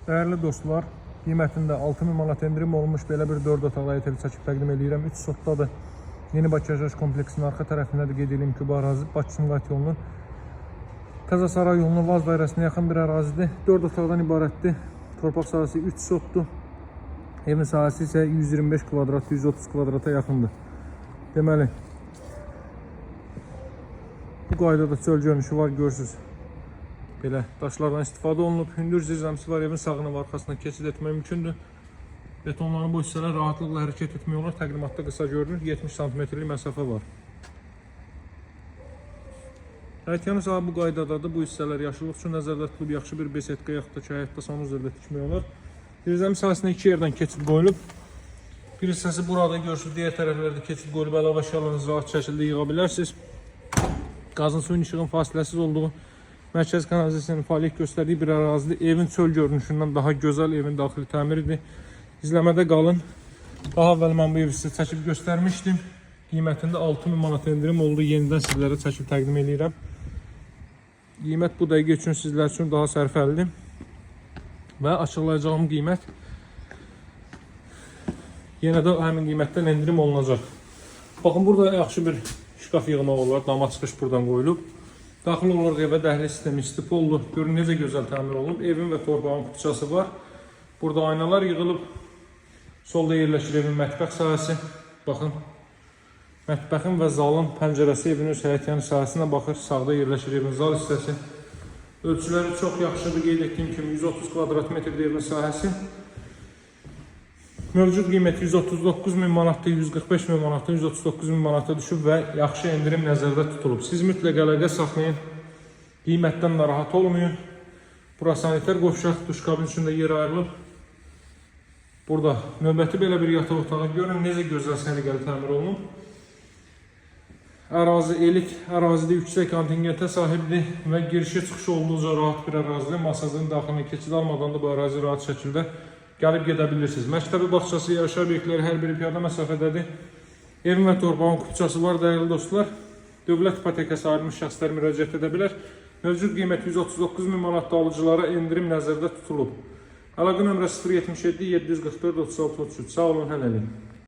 Dəyərli dostlar, qiymətində 6000 manat endirim olmuş belə bir 4 otaqlı həyət evi çəkib təqdim eləyirəm. 3 sotdadır. Yeni Bakı Yaşayış Kompleksinin arxa tərəfindədir. Qeyd eləyim ki, bu ərazi Bakı-Sumqayıt yolunun Təzə Saray yolunun Vaz dairəsinə yaxın bir ərazidir. 4 otaqdan ibarətdir. Torpaq sahəsi 3 sotdur. Evin sahəsi isə 125 kvadrat, 130 kvadrata yaxındır. Deməli, bu qaydada çöl görünüşü var, görürsünüz. Belə daşlardan istifadə olunub. Hündür zirzəmisi var, evin sağına və arxasına keçid etmək mümkündür. Betonların bu hissələr rahatlıqla hərəkət etmək olar. Təqdimatda qısa görünür. 70 santimetrlik məsafə var. Həyətyanı sahə bu qaydadadır. Bu hissələr yaşıllıq üçün nəzərdə tutulub. Yaxşı bir besetka yaxud da ki, həyətdə sanuzerdə tikmək olar. Zirzəmi sahəsinə iki yerdən keçid qoyulub. Bir hissəsi burada görürsünüz, digər tərəflərdə keçid qoyulub. Əlavə əşyalarınızı rahat şəkildə yığa bilərsiniz. Qazın, suyun, işığın fasiləsiz olduğu, mərkəz kanalizasiyanın fəaliyyət göstərdiyi bir ərazidir. Evin çöl görünüşündən daha gözəl evin daxili təmiridir. İzləmədə qalın. Daha əvvəl mən bu evi sizə çəkib göstərmişdim. Qiymətində 6000 manat endirim oldu. Yenidən sizlərə çəkib təqdim eləyirəm. Qiymət bu dəqiqə üçün sizlər üçün daha sərfəlidir. Və açıqlayacağım qiymət yenə də həmin qiymətdən endirim olunacaq. Baxın, burada yaxşı bir şkaf yığmaq olar. Dama çıxış buradan qoyulub. Daxil oluruq evə, dəhliz sistemi istipoldur. Görün necə gözəl təmir olunub. Evin və torpağın kupçası var. Burada aynalar yığılıb. Solda yerləşir evin mətbəx sahəsi. Baxın. Mətbəxin və zalın pəncərəsi evin öz həyətyanı sahəsinə baxır. Sağda yerləşir evin zal hissəsi. Ölçüləri çox yaxşıdır. Qeyd etdiyim kimi 130 kvadrat metrdir evin sahəsi. Mövcud qiyməti 139 min manatdır, 145 min manatdan 139 min manata düşüb və yaxşı endirim nəzərdə tutulub. Siz mütləq əlaqə saxlayın. Qiymətdən narahat olmayın. Bura sanitar qovşaq, duş kabin üçün də yer ayrılıb. Burada növbəti belə bir yataq otağı, görün necə gözəl, səliqəli təmir olunub. Ərazi elit ərazidə, yüksək kontingentə sahibdir və girişi çıxışı olduqca rahat bir ərazidir. Masazın daxilinə keçid almadan da bu ərazi rahat şəkildə gəlib gedə bilirsiniz. Məktəbi, bağçası, yaşayış obyektləri hər biri piyada məsafədədir. Evin və torpağın kupçası var, dəyərli dostlar. Dövlət ipotekası ayrılmış şəxslər müraciət edə bilər. Mövcud qiyməti 139 min manatlı, alıcılara endirim nəzərdə tutulub. Əlaqə nömrəsi 077 744 36 33. Sağ olun, hələlik.